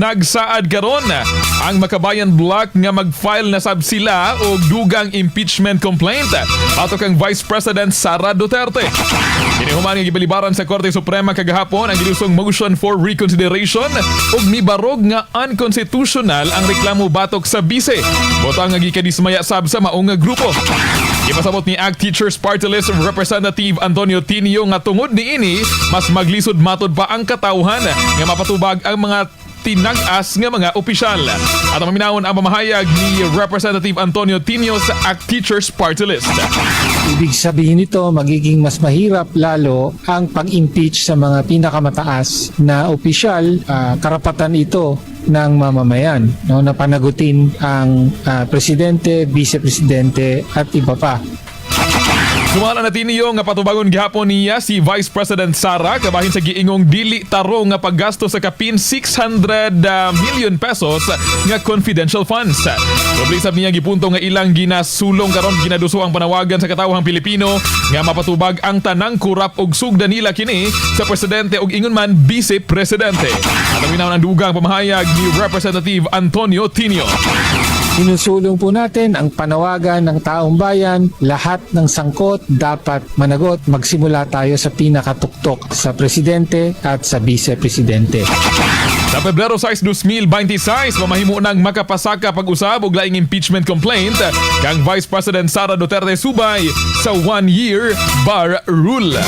Nagsaad karon ang Makabayan Bloc nga mag-file na sab sila og dugang impeachment complaint batok kang Vice President Sara Duterte. Kini human nga gibalibaran sa Korte Suprema kagahapon ang gidusong motion for reconsideration ug mibarog nga unconstitutional ang reklamo batok sa bise. Butang nga gikadismaya sab sa maong nga grupo. Ipasabot ni ACT Teachers Party List Representative Antonio Tinio nga tungod niini, mas maglisod matod pa ang katawhan nga mapatubag ang mga tinag-as nga mga opisyal. At ang maminawon ang pamahayag ni Representative Antonio Tinio sa ACT Teachers Party List. Ibig sabihin nito, magiging mas mahirap lalo ang pag-impeach sa mga pinakamataas na opisyal. Karapatan ito ng mamamayan, no, na panagutin ang presidente, vice-presidente at iba pa. Sumala na Tinio nga patubagon gihapon niya si Vice President Sara kabahin sa giingong dili tarong nga paggasto sa kapin 600 million pesos nga confidential funds. Doble sab niya gipunto nga ilang ginasulong karon, ginaduso ang panawagan sa katawhang Pilipino nga mapatubag ang tanang kurap og sugda nila kini sa presidente og ingon man vice presidente. At ang ang dugang pamahayag ni Representative Antonio Tinio. Sinusulong po natin ang panawagan ng taong bayan, lahat ng sangkot dapat managot. Magsimula tayo sa pinakatuktok, sa presidente at sa vice-presidente. Sa Pebrero 6, 2026, mamahimo nang makapasaka pag-usab og laing impeachment complaint kang Vice President Sara Duterte subay sa one-year bar rule.